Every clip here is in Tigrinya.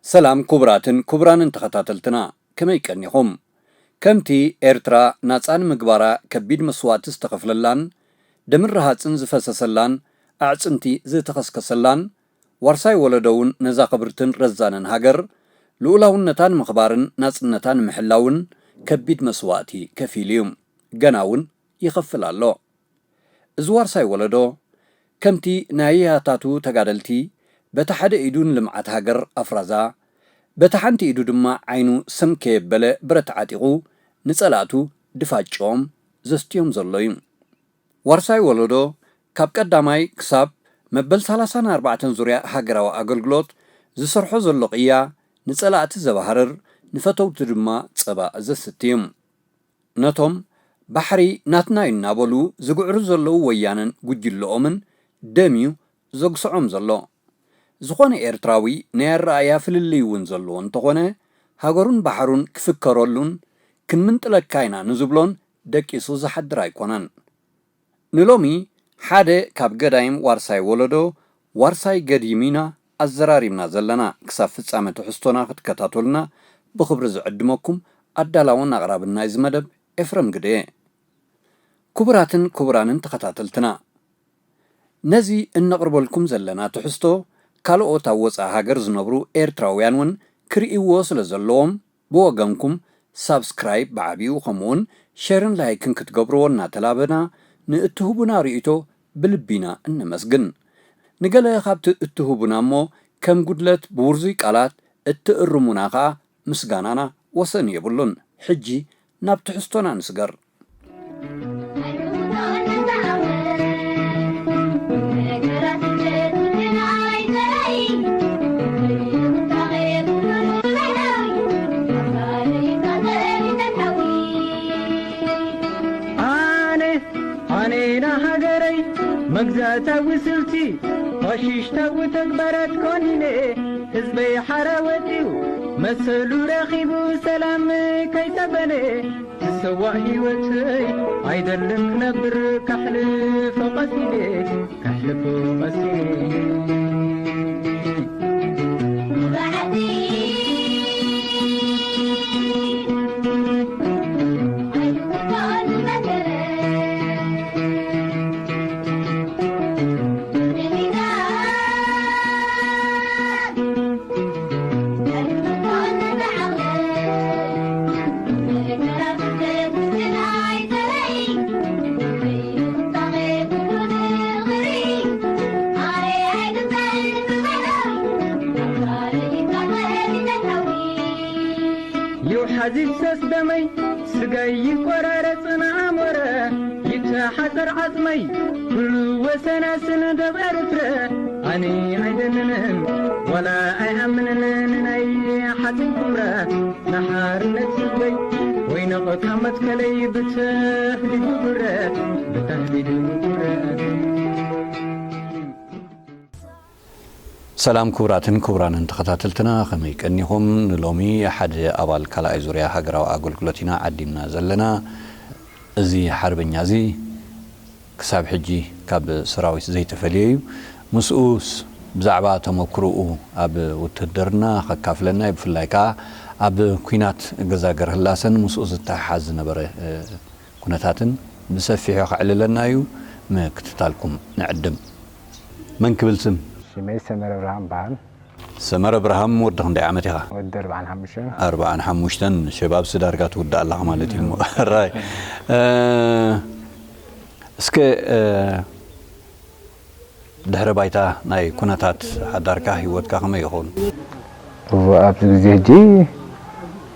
ሰላም ክቡራትን ክቡራንን ተኸታተልትና፣ ከመይ ቀኒኹም? ከምቲ ኤርትራ ናጻ ንምግባራ ከቢድ መስዋእቲ ዝተኸፍለላን ደምን ረሃጽን ዝፈሰሰላን ኣዕጽምቲ ዝተኸስከሰላን፣ ዋርሳይ ወለዶ እውን ነዛ ክብርትን ረዛንን ሃገር ልኡላውነታ ንምኽባርን ናጽነታ ንምሕላውን ከቢድ መስዋእቲ ከፊሉ እዩ። ገና እውን ይኸፍል ኣሎ። እዚ ዋርሳይ ወለዶ፣ ከምቲ ናይ ኣያታቱ ተጋደልቲ፣ በቲ ሓደ ኢዱ ንልምዓት ሃገር ኣፍራዛ፣ በቲ ሓንቲ ኢዱ ድማ ዓይኑ ሰም ከየበለ ብረት ዓጢቑ ንጸላእቱ ድፋጭኦም ዘስትዮም ዘሎ እዩ። ዋርሳይ ወለዶ፣ ካብ ቀዳማይ ክሳብ መበል ሰላሳን ኣርባዕተን ዙርያ ሃገራዊ ኣገልግሎት ዝሰርሖ ዘሎ ቅያ፣ ንጸላእቲ ዘባህርር፣ ንፈተውቱ ድማ ጸባ ዘስቲ እዩ። ነቶም ባሕሪ ናትና እዩ እናበሉ ዝግዕሩ ዘለዉ ወያነን ጉጅለኦምን ደም እዩ ዘጉስዖም ዘሎ። ዝኾነ ኤርትራዊ ናይ ኣረኣእያ ፍልልይ እውን ዘለዎ እንተኾነ፣ ሃገሩን ባሕሩን ክፍከረሉን ክንምንጥለካ ኢና ንዝብሎን ደቂሱ ዝሓድር ኣይኮነን። ንሎሚ ሓደ ካብ ገዳይም ዋርሳይ ወለዶ፣ ዋርሳይ ገዲም ኢና ኣዘራሪብና ዘለና። ክሳብ ፍጻመ ትሕዝቶና ክትከታተሉና ብኽብሪ ዝዕድመኩም ኣዳላውን ኣቕራብን ናይዚ መደብ ኤፍረም ግደ። ክቡራትን ክቡራንን ተኸታተልትና፣ ነዚ እነቕርበልኩም ዘለና ትሕዝቶ ካልኦት ኣብ ወጻኢ ሃገር ዝነብሩ ኤርትራውያን እውን ክርእይዎ ስለ ዘለዎም፣ ብወገንኩም ሳብስክራይብ ብዓቢኡ ከምኡውን ሸርን ላይክን ክትገብርዎ እናተላበና፣ ንእትህቡና ርእይቶ ብልቢ ኢና እነመስግን። ንገለ ካብቲ እትህቡና እሞ ከም ጉድለት ብውርዙይ ቃላት እትእርሙና ኸኣ ምስጋናና ወሰን የብሉን። ሕጂ ናብ ትሕዝቶና ንስገር። ኣነ ኣነ ንሃገረይ መግዛእታዊ ስልቲ ፋሽሽታዊ ተግባራት ኮኒነ፣ ህዝበይ ሓራ ወጺኡ መሰሉ ረኺቡ ሰላም ከይሰፈነ፣ ዝሰዋእ ህይወተይ ኣይደልን ክነብር፣ ከሕልፎ ቀሲነ፣ ከሕልፎ ቀሲነ። ይውሓዝ ይፍሰስ ደመይ፣ ስጋይ ይቆራረጽ ንኣሞረ፣ ይተሓጸር ዓጽመይ፣ ኩሉ ወሰናስን ደብ ኤርትረ። ኣነ ኣይደንንን ዋላ ኣይኣምንን ንናይ ሓጺን ኩምረ፣ ንሓርነት ህዝበይ ወይ ነቕ ካብ መትከለይ ብተህዲዱ ጉረ፣ ብተህዲዱ ጉረ። ሰላም ክቡራትን ክቡራንን ተኸታተልትና፣ ከመይ ቀኒኹም? ንሎሚ ሓደ ኣባል ካልኣይ ዙርያ ሃገራዊ ኣገልግሎት ኢና ዓዲምና ዘለና። እዚ ሓርበኛ እዚ ክሳብ ሕጂ ካብ ሰራዊት ዘይተፈልየ እዩ። ምስኡ ስ-፣ ብዛዕባ ተመክሮኡ ኣብ ውትድርና ከካፍለና እዩ። ብፍላይ ከኣ ኣብ ኲናት ገዛግር ህላሰን ምስኡ ዝተሓሓዝ ዝነበረ፣ እ፣ ኩነታትን ብሰፊሑ ከዕልለና እዩ። ምክትታልኩም ንዕድም። መን ክብል ስም? ሽመይ ሰመረ ብርሃን በሃል። ሰመረ ብርሃም ወዲ ክንደይ ዓመት ኢኻ? ወዲ ኣርባዓን ሓሙሽተን። ኣርባዓን ሓሙሽተን፣ ሸባብሲ ዳርጋ ትውዳእ ኣለኻ ማለት እዩ እሞ። ራይ። እ፣ እስከ፣ እ፣ ድሕረ ባይታ ናይ ኩነታት ሓዳርካ፣ ህይወትካ ከመይ ይኸውን? እወ፣ ኣብዚ ግዜ ሕጂ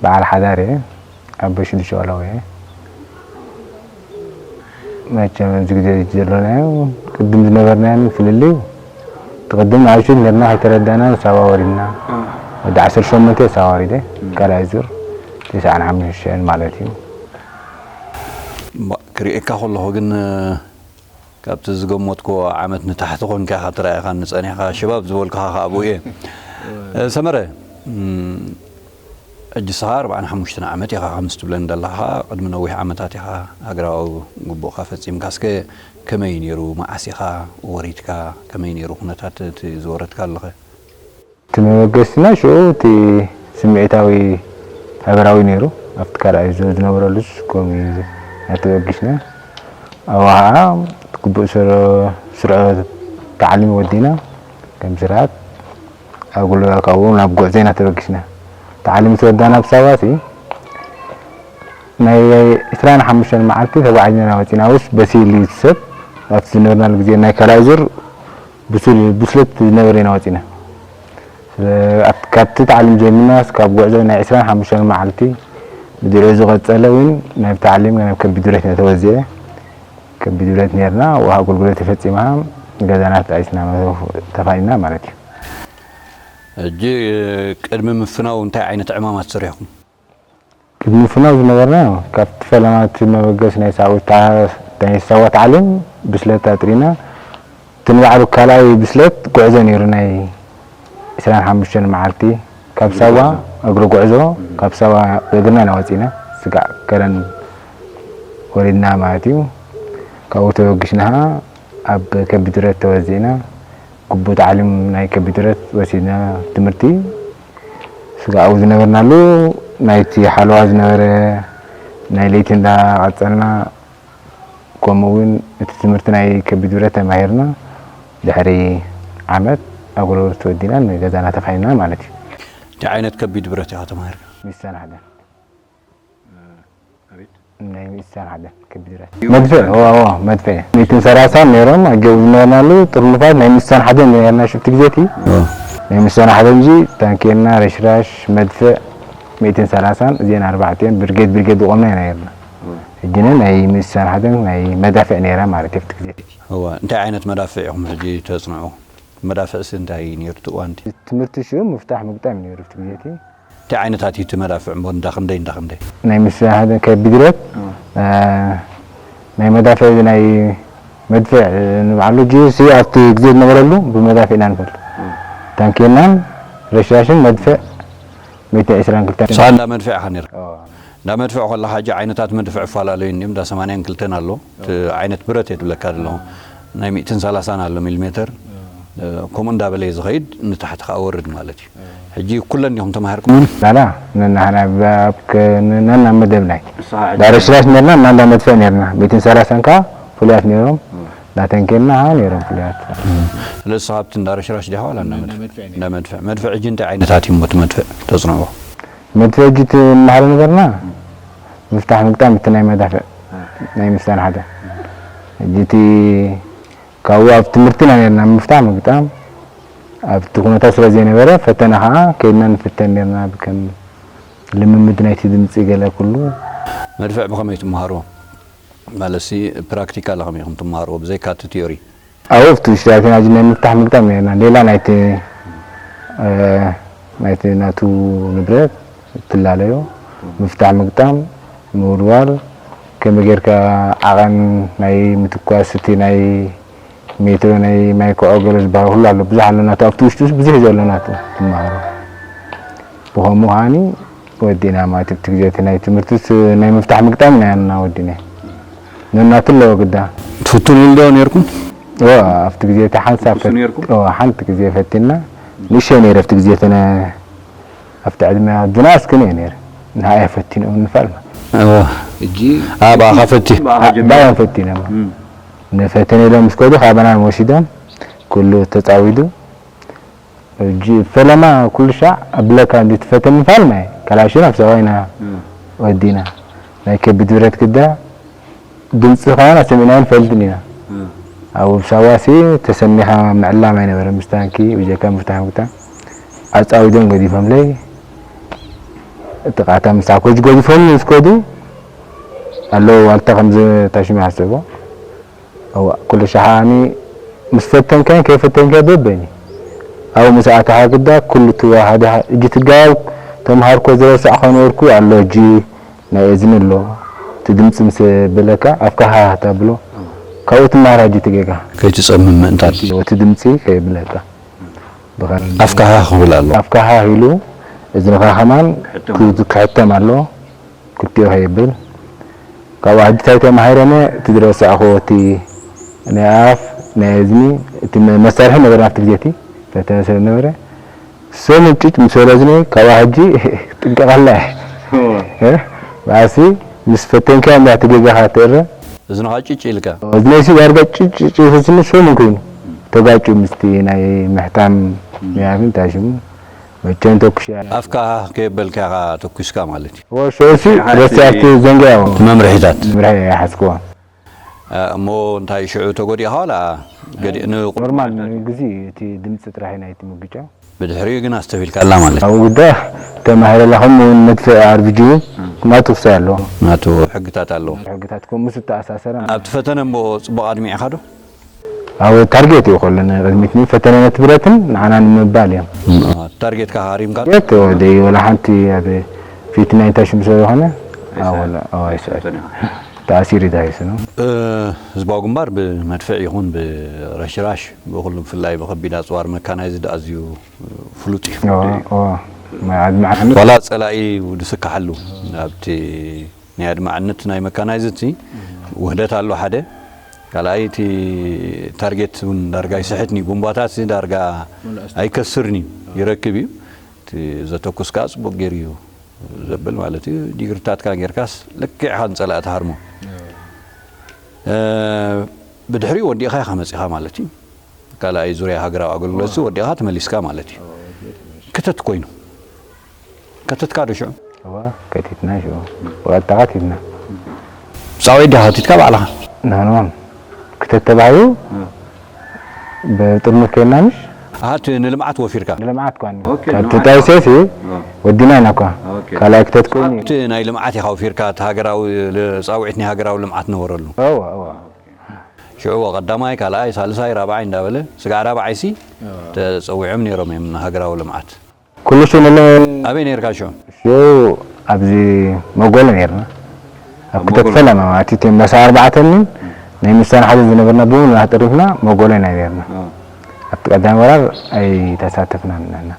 በዓል ሓዳር እየ። ኣቦ ሽዱሽተ ቆልዑ እየ። መቸም ኣብዚ ግዜ ዘለናዮ ቅድም ዝነበርናዮ ፍልልዩ፣ እቲ ቅድም ንኣሽቱ ነርና ከይተረዳእና ሳዋ ወሪድና። ወዲ ዓሰርተ ሸሞንተ ሳዋ ወሪደ፣ ካልኣይ ዙር ተስዓን ሓሙሽተን ማለት እዩ። ባ-፣ ክርእየካ ከለኹ ግን፣ ካብቲ ዝገመትኩዎ ዓመት ንታሕቲ ኮንካ ኢኻ ተራኢኻኒ ጸኒሕካ፣ ሽባብ ዝበልኩኻ ከኣ ኣብኡ እየ። ሰመረ፣ እም፣ ሕጂ ንስኻ ኣርባዓን ሓሙሽተን ዓመት ኢኻ፣ ከምዚ ትብለኒ ዘለኻ፣ ቅድሚ ነዊሕ ዓመታት ኢኻ ሃገራዊ ግቡእካ ፈጺምካ። እስከ ከመይ ነይሩ፣ መዓስ ኢኻ ወሪድካ፣ ከመይ ነይሩ ኩነታት እቲ ዝወረድካሉኸ? እቲ መበገስና ሽዑ እቲ ስምዒታዊ ሃገራዊ ነይሩ። ኣብቲ ካልኣይ ዙር ዝነበረሉስ ከምኡ እዩ ተበጊስና። ኣብኡ ኸዓ ግቡእ ስር-፣ ስርዖ ታዕሊም ወዲና ከም ስርዓት ኣጉል ካብኡ ናብ ጉዕዞ ኢና ተበጊስና። ታዕሊም ተወዳና ኣብ ሳዋ ሲ ናይ ዕስራን ሓሙሽተን መዓልቲ ተጓዒዝና ኢና ወፂና። ውስ በሲል እዩ እቲ ሰብ ኣብቲ ዝነበርናሉ ግዜ ናይ ካልኣይ ዙር ብሱል፣ ብስለት ዝነበረ ኢና ወፂና። ስለ-፣ ኣብ-፣ ካብቲ ታዕሊም ጀሚርና እስካብ ጉዕዞ ናይ ዕስራን ሓሙሽተን መዓልቲ ብድሕሪኡ ዝቐፀለ እውን ናብ ታዕሊም ናብ ከቢድ ብረት ኢና ተወዚዐ። ከቢድ ብረት ነርና፣ ውሃ ኣገልግሎት ተፈፂምና ገዛና ተጣይስና ተፋኒና ማለት እዩ። ሕጂ ቅድሚ ምፍናው እንታይ ዓይነት ዕማማት ሰሪሕኩም? ቅድሚ ፍናው ዝነበርና ካብቲ ፈለማ እቲ መበገሲ ናይ ሳዋ፣ ናይ ሳዋ ታዕሊም ብስለት ኣጥሪና፣ እቲ ንባዕሉ ካልኣይ ብስለት ጉዕዞ ነይሩ ናይ ዕስራን ሓሙሽተን መዓልቲ ካብ ሳዋ እግሪ ጉዕዞ ካብ ሳዋ ብእግርና ኢና ወፂና ስጋዕ ከረን ወሪድና ማለት እዩ። ካብኡ ተበጊስና ኣብ ከቢድ ብረት ተወዚእና ግቡእ ታዕሊም ናይ ከቢድ ብረት ወሲድና ትምህርቲ ስጋዕ ኣብኡ ዝነበርናሉ ናይቲ ሓለዋ ዝነበረ ናይ ለይቲ እንዳቐፀልና ከምኡ እውን እቲ ትምህርቲ ናይ ከቢድ ብረት ተማሂርና ድሕሪ ዓመት ኣጎለብርት ወዲና ንገዛና ተፋኒና ማለት እዩ። እንታይ ዓይነት ከቢድ ብረት ኢኻ ተማሂርካ? ሚሳን ሓደ ናይ ሚሳን ሓደ ከቢድ ብረት መድፍዕ ዋ ዋ መድፍዕ ሚእትን ሰላሳን ነይሮም ኣገቡ ዝነበርናሉ ጥርንፋት ናይ ሚሳን ሓደ ነርና ሽፍቲ ግዜቲ ናይ ሚሳን ሓደ እንጂ ታንኬና ረሽራሽ መድፍዕ ሚእትን ሰላሳን እዚአን ኣርባዕቲአን ብርጌድ ብርጌድ ዝቆምና ኢና ነርና ሕጂ ናይ ሚሳን ሓደ ናይ መዳፍዕ ነይራ ማለት ኣብቲ ግዜቲ እዋ እንታይ ዓይነት መዳፍዕ ኢኹም ሕጂ ተጽንዑ? መዳፍዕሲ እንታይ እዩ ነይሩ እቲ እዋን እቲ? ትምህርቲ ሽኡ ምፍታሕ ምግጣም እዩ ነይሩ ኣብቲ ግዜ እቲ። እንታይ ዓይነታት እዩ እቲ መዳፍዕ እሞ እንዳ ክንደይ እንዳ ክንደይ? ናይ ምስፍሕፋሕ ከቢድ ብረት ናይ መዳፍዕ ናይ መድፍዕ ንባዕሉ ጅስ ኣብቲ ግዜ ዝነበረሉ ብመዳፍዕ ኢና ንፈልጥ። ታንኬናን ረሽራሽን መድፍዕ ሚእትን ዕስራን ክልተን። ንስኻ እንዳ መድፍዕ ኢኻ ነይርካ? እንዳ መድፍዕ ከለኻ ሕጂ ዓይነታት መድፍዕ ይፈላለዩ እንድዮም፣ እንዳ ሰማንያን ክልተን ኣሎ፣ እቲ ዓይነት ብረት እየ ዝብለካ ዘለኹ፣ ናይ ሚእትን ሰላሳን ኣሎ ሚሊሜተር፣ ከምኡ እንዳበለ እዩ ዝኸይድ፣ ንታሕቲ ከኣ ወርድ ማለት እዩ። ሕጂ ኩለን ዲኹም ተማሂርኩመን? ላላ፣ ነናህና ነናብ መደብና እዩ። እንዳ ረሽራሽ ነርና እና እንዳ መድፍዕ ነርና፣ ሚእትን ሰላሳን ከኣ ፍሉያት ነይሮም፣ እንዳ ተንኬንና ከኣ ነይሮም ፍሉያት። ስለዚ ንስኻ ኣብቲ እንዳ ረሽራሽ ዲኻ ዋላ እንዳ መድፍዕ? እንዳ መድፍዕ። መድፍዕ ሕጂ እንታይ ዓይነታት እዩ እሞ እቲ መድፍዕ ተጽንዕዎ? መድፈጅ ትመሃር ነበርና ምፍታሕ ምግጣም እቲ ናይ መዳፍዕ ናይ ምስታን ሓደ ሕጂ እቲ ካብኡ ኣብ ትምህርትና ነርና ምፍታሕ ምግጣም ኣብቲ ኩነታት ስለ ዘይነበረ ፈተና ከዓ ከይድና ንፍተን ነርና ብከም ልምምድ ናይቲ ድምፂ ገለ ኩሉ መድፍዕ ብኸመይ ትመሃርዎ? ማለትሲ ፕራክቲካል ከመይ ኢኹም ትመሃርዎ ብዘይካ እቲ ቲዮሪ? ኣብኡ ኣብቲ ውሽጢ ኣቲና ሕጂ ናይ ምፍታሕ ምግጣም ኔርና ሌላ ናይቲ ናይቲ ናቱ ንብረት እትላለዮ ምፍታሕ ምግጣም ምውልዋል ከመይ ጌርካ ዓቐን ናይ ምትኳስ እቲ ናይ ሜትሮ ናይ ማይ ኮዖ ገለ ዝበሃል ኩሉ ኣሎ ብዙሕ ኣሎ ናቱ ኣብቲ ውሽጢ ውስጥ ብዙሕ ዘሎ ናቱ ትመሃሮ ብኸምኡ ከዓኒ ወዲእና ማለት ኣብቲ ግዜ እቲ ናይ ትምህርትስ ናይ ምፍታሕ ምግጣም ኢና ያና ወዲእና ነናቱ ኣለዎ ግዳ ትፍትኑሉ ዶ ነርኩም? እወ ኣብቲ ግዜ እቲ ሓንሳብ ትፍትኑ ነርኩም? እወ ሓንቲ ግዜ ፈቲና ንእሸ ነይረ ኣብቲ ግዜ እቲ ነ ኣብቲ ዕድመ ኣቦና እስክን እየ ነይረ ንሃያ ፈቲኖም ንፋል እወ ሕጂ ኣባኻ ፈቲ ባዮም ፈቲኖም ንፈተነ ኢሎም ምስ ከዱ ካባና ወሲዶም ኩሉ ተፃዊዱ ሕጂ ፈለማ ኩሉ ሻዕ ኣብለካ እንዲ ትፈተኒ ፋል ናይ ካላሽን ኣብ ሰባይና ወዲና ናይ ከቢድ ብረት ግዳ ድምፂ ኸዓ ሰሚዕናዮ ንፈልጥን ኢና ኣብ ሳዋሲ ተሰሚኻ ምዕላም ኣይነበረ ምስ ታንኪ ብጀካ ምፍታሕ ምታ ኣፃዊዶም ገዲፎምለይ እቲ ቃታ ምስ ኣኮጅ ገዲፎም ምስ ከዱ ኣለዎ ዋልታ ከምዚ ታሽሚ ሓሰቦ እዋ ኩሉ ሻሓኒ ምስ ፈተንካን ከይፈተንካ በበኒ ኣብኡ ምስ ኣተኻ ግዳ ኩሉ ትዋሃደ እጂ ትጋብ ተምሃርኮ ዝረሳዕኮ ነበርኩ ኣሎ እጂ ናይ እዝኒ ኣሎ እቲ ድምፂ ምስ በለካ ኣፍካ ሃህ ተብሎ ካብኡ ትመሃር ሕጂ እቲ ጌጋ ከይትፀምም ምእንታን እቲ ድምፂ ከይብለካ ኣፍካ ሃህ ክብል ኣሎ ኣፍካ ሃህ ኢሉ እዝንኻ ከማን ክሕተም ኣሎ ክልቲኡ ከይብል ካብኡ ሕጂ እንታይ ተማሂረነ እቲ ዝረሳዕኹዎ እቲ ናይ ኣፍ ናይ እዝኒ እቲ መሳርሒ ነበረ ኣብቲ ግዜ እቲ ፈተነ ስለ ነበረ ሰሙን ጭጭ ምስ በለ እዝነይ ካብኣ ሕጂ ጥንቀቐላ እየ። እ? ባሲ ምስ ፈተንካ እንዳ እቲ ገዛኻ ትእረ። እዝንኻ ጭጭ ኢልካ? እዝነይሲ ዳርጋ ጭጭ ጭጭ ኢልስኒ ሰሙን ኮይኑ። ተጋጩ ምስቲ ናይ ምሕታም ምያምን ታሽሙ። መቸም ተኩሽ እያ። ኣፍካ ከየበልካ ኢኻ ተኩስካ ማለት እዩ። ወ-፣ ሸውሲ ረሲዓቲ ዘንጊያ። መምርሒታት። መምርሒ ይሓዝክዎ። እ፣ እሞ እንታይ ሽዑ ተጎዲእኻ ዋላ ገዲእ ን-፣ ኖርማል ግዜ እቲ ድምፂ ጥራሕ ናይቲ ምግጫው። ብድሕሪኡ ግን ኣስተብሂልካ ኣላ ማለት። ኣብኡ ግዳ ተማሂረላ ከምኡ እውን መድፍዕ ኣር ቢ ጂ ናቱ ክሳይ ኣለዎ። ናቱ ሕግታት ኣለዎ። ሕግታት ከምኡ ምስ ተኣሳሰረ። ኣብቲ ፈተነ እሞ ፅቡቕ ኣድሚዕኻ ዶ? ኣብ ታርጌት እዩ ከሎ ንቕድሚት ፈተነ ነቲ ብረትን ንዓና ንምባል እዮም። ም-፣ አ፣ ታርጌትካ ሃሪምካ? ታርጌት ወደይ ወላ ሓንቲ ኣብ ፊት ናይ ታሽም ስለ ዝኾነ ኣይሰ-፣ ኣወላ-፣ ኣዎ፣ ኣይሰ-፣ ኣይሰ-፣ ተኣሲሩ እዩ ተሃይሱ ነው። እ፣ ህዝባዊ ግንባር ብመድፍዕ ይኹን ብረሽራሽ ብኹሉ ብፍላይ ብኸቢድ ኣፅዋር መካናይዝድ ኣዝዩ ፍሉጥ እዩ። እዎ፣ እዎ። መዓድ መዓድ። ዋላ ጸላኢ ድስካሓሉ ኣብቲ ናይ ኣድማዕነት ናይ መካናይዝድ ሲ ውህደት ኣሎ ሓደ። ካልኣይ እቲ ታርጌት እውን ዳርጋ ይስሕትኒ፣ ቡምባታት ሲ ዳርጋ ኣይከስርኒ ይረክብ እዩ። እቲ ዘተኩስ ከኣ ጽቡቅ ገይሩ እዩ ዘብል ማለት እዩ። ዲግሪታትካ ጌርካስ ልክዕ ኢኻ ንጸላኢ ትሃርሞ። እ፣ ብድሕሪኡ ወዲእኻ ኢኻ መጺኻ ማለት እዩ። ካልኣይ ዙርያ ሃገራዊ ኣገልግሎት ሲ ወዲእኻ ተመሊስካ ማለት እዩ። ክተት ኮይኑ። ከተትካ ዶ ሽዑ? እዋ፣ ከቲትና ሽዑ። ወቀጥታ ከቲትና። ጻውዒት ዲኻ ከቲትካ ባዕልኻ? ንሕና ክተት ተባሂሉ እ። ብጥርሙት ከይና ምሽ? ኣሃ፣ እቲ ንልምዓት ወፊርካ? ንልምዓት ኳኒ። ኦኬ፣ ካብቲ ንልምዓት። ጣይሴሲ እ። ወዲና ኢና እኳ። ኦኬ። ካልኣይ ክተት ኮይኑ። ኣብቲ ናይ ልምዓት ኢኻ ወፊርካ፣ እቲ ሃገራዊ ል-፣ ጻውዒት ናይ ሃገራዊ ልምዓት ነበረሉ? እዋ፣ እዋ። ሽዑ ቀዳማይ፣ ካልኣይ፣ ሳልሳይ፣ ራብዓይ እንዳበለ፣ ስጋዕ ራብዓይሲ እ። ተጸዊዖም ነይሮም እዮም ንሃገራዊ ልምዓት። ኩሉ ሽዑ ንለ-፣ ኣበይ ነይርካ ሽዑ? ሽዑ ኣብዚ መጎለ ነይርና። ኣብ ኣብ ክተት መጎለ። ሰላም፣ ኣብ ኣቲቴ መሳ ኣርባዕተን ናይ ምሳን ሓደ ዝነበርና ብምሉእ ኣጥሪፍና መጎለ ናይ ነይርና። እ። ኣብቲ ቀዳማይ ወራር ኣይተሳተፍናን ንሕና።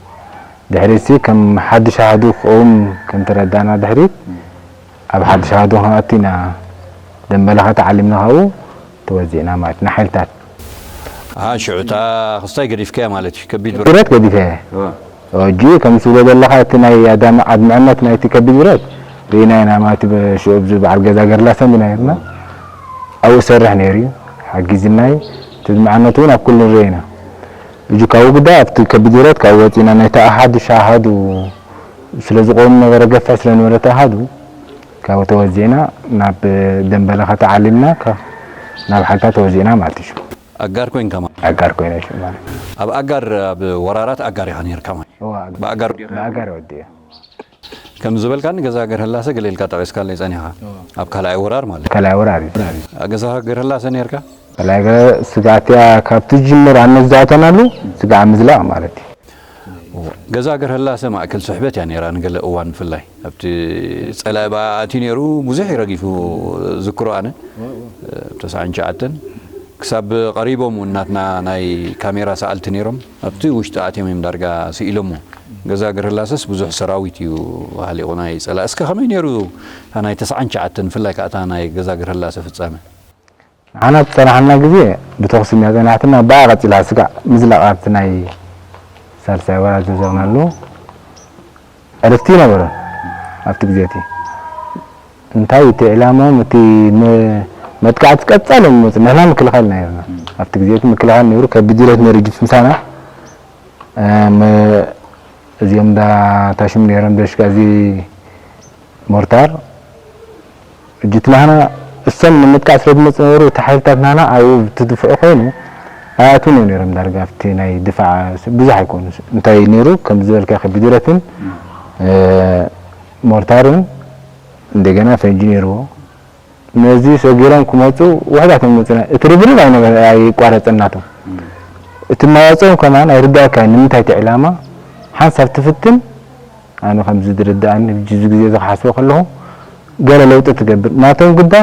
ድሕሪትሲ ከም ሓድሽ ኣሃዱ ክኸውን ከም ተረዳእና ድሕሪት፣ እ። ኣብ ሓድሽ ኣሃዱ ክንኣቱ ኢና ደንበለኻ ተዓሊምና ካብኡ ተወዚዕና ማለት ንሓይልታት። ኣሃ፣ ሽዑ እታ ክስታይ ገዲፍካያ ማለት እዩ፣ ከቢድ ብረት። ብረት ገዲፈ። እዋ። ሕጂ ከም ትብሎ ዘለኻ እቲ ናይ ኣዳም-፣ ኣድምዕነት ናይቲ ከቢድ ብረት ርኢና ኢና ማለት ብ-፣ ሽዑ ብዚ በዓል ገዛ ገርላሰን ዲና ነርና። ኣብኡ ሰርሕ ነይሩ እዩ፣ ሓጊዝናይ። እቲ ኣድምዕነቱ እውን ኣብ ኩሉ ንርኢ ኢና። ሕጂ ካብኡ ግዳ ኣብቲ ከቢድ ብረት ካብኡ ወፂና ናይቲ ሓድሽ ኣሃዱ ስለ ዝቆም ነበረ፣ ገፊሕ ስለ ነበረ እቲ ኣሃዱ፣ ካብኡ ተወዚዕና ናብ ደንበለኸ ተዓሊምና፣ ከ-፣ ናብ ሓልታ ተወዚዕና ማለት እዩ። ኣጋር ኮይንካ ማለት? ኣጋር ኮይነ ሽዑ ማለት። ኣብ ኣጋር፣ ኣብ ወራራት ኣጋር ኢኻ ነይርካ ማለት? እዋ፣ ኣጋ-፣ ብኣጋር ወዲእካ? ብኣጋር ወዲእየ። ከም ዝበልካኒ ገዛ ገርህላሰ ገለ ኢልካ ጠቒስካለይ ጸኒኻ። እዋ። ኣብ ካልኣይ ወራር ማለት? ካልኣይ ወራር እዩ። ገዛ ገርህላሰ ነይርካ? ካልኣይ ገ-፣ ስጋእትያ ካብ ትጅምር ኣነ ዝኣተናሉ ስጋዕ ምዝላቕ ማለት እዩ። ገዛ ገርህላሰ ማእከል ስሕበት እያ ነይራ ንገለ እዋን ብፍላይ። ኣብቲ ጸላኢ ብኣ ኣትዩ ነይሩ፣ ብዙሕ እዩ ረጊፉ ዝክሮ ኣነ። ተስዓን ትሽዓተን ክሳብ ቀሪቦም እውን ናትና ናይ ካሜራ ሰኣልቲ ነይሮም። ኣብቲ ውሽጢ ኣትዮም እዮም ዳርጋ ስኢሎሞ። ገዛ ገርህላሰስ ብዙሕ ሰራዊት እዩ ሃሊቑ ናይ ጸላኢ። እስከ ከመይ ነይሩ እታ ናይ ተስዓን ትሽዓተን ብፍላይ ከኣ እታ ናይ ገዛ ገርህላሰ ፍጻመ? ንዓና ዝጸናሕና ግዜ ብተኹሲ እያ ጸናሕትና፣ ብኣ ቀጺላ ስጋዕ ምዝላቕ ኣብቲ ናይ ሳልሳይ ወራር ዘዘርናሉ ዕርፍቲ ነበረ ኣብቲ ግዜ እቲ። እንታይ እቲ ዕላማኦም እቲ መ-፣ መጥቃዕቲ ቀጻሎም ይመጹ፣ ንሕና ምክልኻል ነይርና። ኣብቲ ግዜ እቲ ምክልኻል ነይሩ፣ ከቢድ ብረት ነይሩ ጅፍ ምሳና። እ፣ መ-፣ እዚኦም እንዳ ታሽም ነይሮም ደሽካ እዚ ሞርታር፣ እጅ እቲ ናህና እሶም ንምጥቃዕ ስለ ዝመጹ ነበሩ፣ እቲ ሓይልታት ናህና ኣብኡ ትድፍዑ ኮይኑ ኣይኣትዉን እዮም ነይሮም። ዳርጋ ኣብቲ ናይ ድፋዕ ብዙሕ ኣይኮኑን። እንታይ ነይሩ፣ ከም ዝበልካ ከቢድ ብረትን፣ እ፣ ሞርታርን እንደገና ፈንጂ ነይርዎ። ነዚ ሰጊሮም ክመጹ ውሑዳት እዮም ዝመጹና። እቲ ርብርብ ኣይነበረ-፣ ኣይቋረጸን ናቶም። እቲ መዋጽኦም ከማን ኣይርዳእካን፣ ንምንታይ እቲ ዕላማ ሓንሳብ ትፍትን፣ ኣነ ከምዚ ዝርድኣኒ፣ ሕጂ እዚ ግዜ እዚ ክሓስቦ ከለኹ፣ ገለ ለውጢ ትገብር። ናቶም ግዳ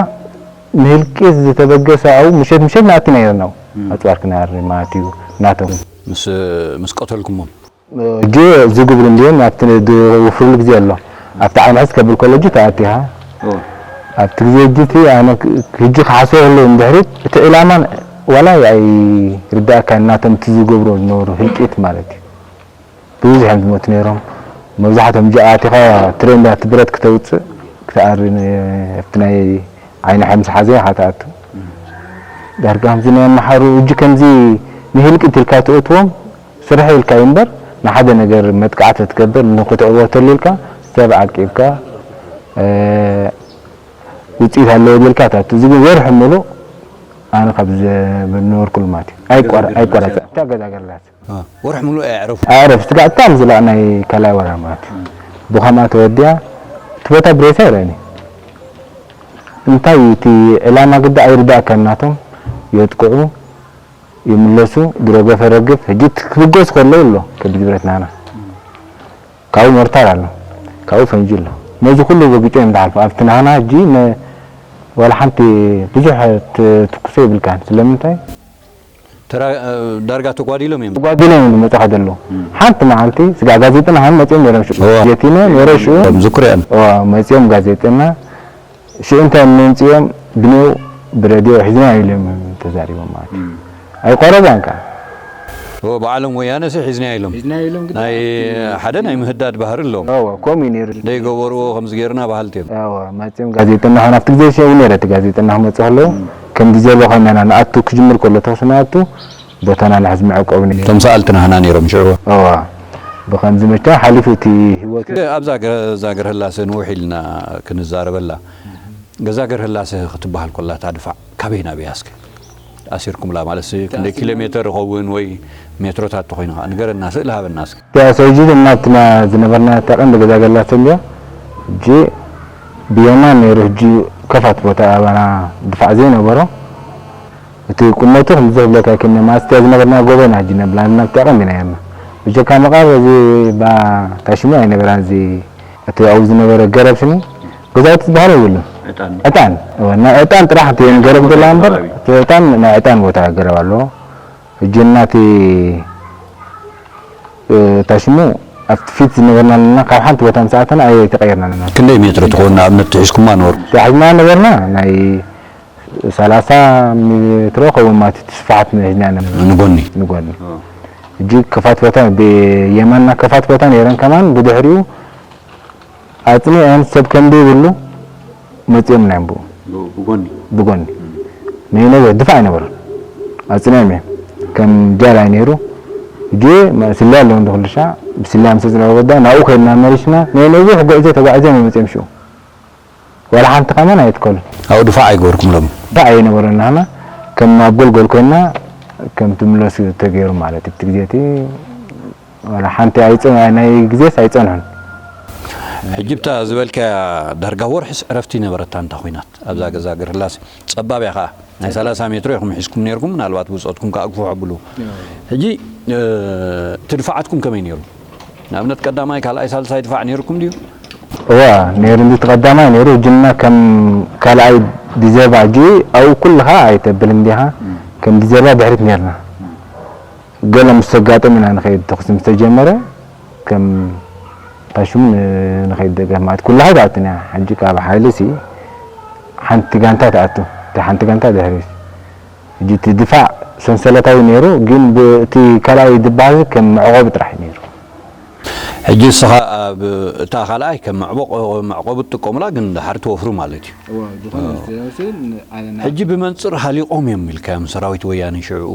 ንህልቂት ዝተበገሰ ኣብኡ ምሸት ምሸት ንኣቲ ነይርና፣ እም። ኣጽዋር ክነኣሪ ማለት እዩ፣ ናቶም። ምስ፣ ምስ ቀተልኩሞም? ሕጂ ዝግብሩ እንድዮም፣ ኣብቲ ዝውፍርሉ ግዜ ኣሎ። ኣብቲ ዓመት ከብል ከሎ ሕጂ ተኣቲኻ። እዎ። ኣብቲ ግዜ ሕጂ እቲ ኣነ ክ-፣ ሕጂ ክሓስቦ ከለኹ ንድሕሪት፣ እቲ ዕላማን ዋላ ኣይርዳእካን፣ ናቶም እቲ ዝገብሮ ዝነበሩ ህልቂት ማለት እዩ። ብዙሕ እዮም ዝሞቱ ነይሮም። መብዛሕትኦም ጃ ኣቲኻ ትሬንዳ እቲ ብረት ክተውፅእ ክትኣሪ ነ-፣ ኣብቲ ናይ ዓይኒ ሓምሲ ሓዘ ኢኻ ትኣቱ። ዳርጋ ከምዚ ናይ ኣመሓሩ እጂ ከምዚ ንህልቂት ኢልካ ትእትዎም ስርሕ ኢልካ እዩ እምበር ንሓደ ነገር መጥቃዕቲ ትገብር ንክትዕወተሉ ኢልካ ሰብ ዓቂብካ፣ እ፣ ውፅኢት ኣለዎ ጌልካ ትኣቱ። እዚ ግን ወርሒ ሙሉእ ኣነ ካብ ዝነበርኩሉ ማለት እዩ። ኣይቋረ-፣ ኣይቋረፀ። እታ ገዛ ገርላት። አ፣ ወርሒ ሙሉእ ኣየዕረፉ። ኣዕረፍ፣ ስጋዕ እታ ንዝለቕ ናይ ካልኣይ ወራር ማለት እዩ። ብኸምኣ ተወዲኣ፣ እቲ ቦታ ብሬሳ ይረኣኒ። እንታይ እቲ ዕላማ ግዳ ኣይርዳእካን ናቶም። የጥቅዑ፣ ይምለሱ፣ ድሮ ገፈ ረግፍ። ሕጂ እቲ ክብገስ ከለዉ ኣሎ፣ ከቢድ ብረት ናና። ካብኡ ሞርታር ኣሎ፣ ካብኡ ፈንጂ ኣሎ። ነዚ ኩሉ ረጊጾ እዮም ዝሓልፉ። ኣብቲ ናህና ሕጂ መ-፣ ዋላ ሓንቲ ብዙሕ ት-፣ ትኩሶ የብልካን። ስለምንታይ? ተራ-፣ እ፣ ዳርጋ ተጓዲሎም እዮም። ተጓዲሎም እዮም ዝመጹኻ ዘለዉ። እም። ሓንቲ መዓልቲ ስጋ ጋዜጠና ሃን መጺኦም ነይሮም ሽዑ። እዋ። ጌቲነ ነይረ ሽዑ። እም፣ ዝክር እየን። እዋ፣ መጺኦም ጋዜጠና ሽዑ እንታይ ምምጽኦም ብኔው ብረድዮ ሒዝና ኢሎም ተዛሪቦም ማለት እዩ። እም። ኣይቆረባን ከኣ። ኦ፣ በዓሎም ወያነ ሲ ሒዝና ኢሎም። ሒዝና ኢሎም ግን ናይ ሓደ ናይ ምህዳድ ባህሪ ኣለዎም። እዋ፣ ከምኡ እዩ ነይሩ። ደይገበርዎ ከምዚ ጌርና በሃልቲ እዮም። እዋ፣ መጺኦም ጋዜጠና ኾን ኣብቲ ግዜ ሽዑ ነይረ እቲ ጋዜጠና ክመጽእ ከለዉ እም። ከም ዲዘሎ ኾይና ኢና ንኣቱ ክጅምር ከሎ ተኹሲ ንኣቱ ቦታና ንሕዝ መዕቆቢ ነይሩ። እቶም ሰኣልቲ ናህና ነይሮም ሽዑ። እዋ፣ ብኸምዚ መቻ ሓሊፉ እቲ ህይወቱ። ኣብዛ ገ-፣ እዛ ገርህላሰ ንውሕ ኢልና ክንዛረበላ። ገዛ ገርህላሰ ክትበሃል ኮላ እታ ድፋዕ ካበይ ናበይ እስከ? ኣሲርኩምላ ማለት ሲ ክንደይ ኪሎ ሜትር ይኸውን ወይ ሜትሮታት ተኾይኑ ኸዓ ንገረና፣ ስእሊ ሃበና እስከ። እቲኣ ሰውጂ እናትና ዝነበርና እታ ቀንዲ ገዛ ገርህላሰ እንድያ። እጂ ብየማን ነይሩ፣ ሕጂ ከፋት ቦታ ኣባና ድፋዕ ዘይነበሮ። እቲ ቁመቱ ከምዚ ዝብለካ ከነ ማስትያ ዝነበርና ጎበና ሕጂ ነብላ ናብቲ ቀንዲ ናይ ያና። ብጀካ መቃብ እዚ ባ ታሽሙ ኣይነበራን። እዚ እቲ ኣብኡ ዝነበረ ገረብ ስኒ ገዛውቲ ዝበሃል የብሉን። ዕጣን። ዕጣን። እወ፣ ናይ ዕጣን ጥራሕ እቲ ገረብ ገላ እምበር፣ ከባቢ። እቲ ዕጣን ናይ ዕጣን ቦታ ገረብ ኣለዎ። ሕጂ እናቲ፣ እ፣ ታሽሙ ኣብቲ ፊት ዝነበርና ኣለና፣ ካብ ሓንቲ ቦታ ምስ ኣተና ኣይተቀየርናን ኣለና። ክንደይ ሜትሮ ትኸውን ንኣብነት ትሒዝኩማ ነበርኩም? ሒዝና ነበርና ናይ ሰላሳ ሜትሮ ኸውን ማለት እቲ ስፍሓት ሒዝና ነበርና። ንጎኒ? ንጎኒ። ኦ። ሕጂ ከፋት ቦታ፣ ብየማንና ከፋት ቦታ ነይረን ከማን ብድሕሪኡ ኣጽኒዐን ሰብ ከም ዘይብሉ መጺኦም ናይ እምብኡ። ብ-፣ ብጎኒ? ብጎኒ። እም። ነይነብር ድፋዕ ኣይነበሮም። ኣጽኒዖም እዮም። ከም ጃላይ ነይሩ። ሕጂ መ-፣ ስለ ኣለዎ እንዶ ኩሉ ሻዕ፣ ብስለ ኣምሰ ጽላል ወዳ፣ ናብኡ ከይድና መሊስና፣ ናይ ነዊሕ ጉዕዞ ተጓዒዞም እዮም መጺኦም ሽዑ። ዋላ ሓንቲ ከማን ኣይትከሉን። ኣብኡ ድፋዕ ኣይገበርኩምሎም? ድፋዕ ኣይነበረና። ንሕና ከም ኣብ ጎልጎል ኮይንና ከም ትምለሱ ተገይሩ ማለት እዩ። እቲ ግዜ እቲ ዋላ ሓንቲ ኣይጸ-፣ ናይ ግዜስ ኣይጸንሑን። ሕጂ ብታ ዝበልካያ ዳርጋ ወርሒስ ዕረፍቲ ነበረታ እንታ ኹናት ኣብዛ ገዛ ገርህላሰ ጸባብ እያ ኸኣ። ናይ ሰላሳ ሜትሮ ኢኹም ሒዝኩም ነይርኩም፣ ምናልባት ብጾትኩም ከኣ ግፉሕ ኣብሉ። ሕጂ፣ እ፣ እቲ ድፋዓትኩም ከመይ ነይሩ? ንኣብነት ቀዳማይ፣ ካልኣይ፣ ሳልሳይ ድፋዕ ነይርኩም ድዩ? እዋ፣ ነይሩ እንዲ እቲ ቀዳማይ ነይሩ፣ ሕጂ ንሕና ከም ካልኣይ ዲዘርባ ሕጂ ኣብኡ ኩልኻ ኣይተብልን ዲኻ? እም። ከም ዲዘርባ ድሕሪት ነይርና። እም። ገለ ምስ ተጋጠመ ኢና ንኸይድ፣ ተኹሲ ምስ ተጀመረ፣ ከም ታሽሙ ን-፣ ንኸይድ ደገፍ ማለት ኩሉ ሃይድ ኣትን እያ። ሕጂ ካብ ሓይሊ ሲ ሓንቲ ጋንታ ትኣቱ፣ እታ ሓንቲ ጋንታ ድሕሪት። ሕጂ እቲ ድፋዕ ሰንሰለታዊ ነይሩ፣ ግን ብ-፣ እቲ ካልኣይ ድበሃል ከም መዕቆቢ ጥራሕ እዩ ነይሩ። ሕጂ ንስኻ ኣብ እታ ካልኣይ ከም መዕቦ-፣ መዕቆቢ ትጥቀሙላ፣ ግን ድሓር ትወፍሩ ማለት እዩ። እወ፣ ዝኾነ እ። ምስ-፣ ምስ-፣ ን-፣ ኣነ ና- ሕጂ ብመንጽር ሃሊቖም እዮም ኢልካዮም ሰራዊት ወያነ ሽዑ፣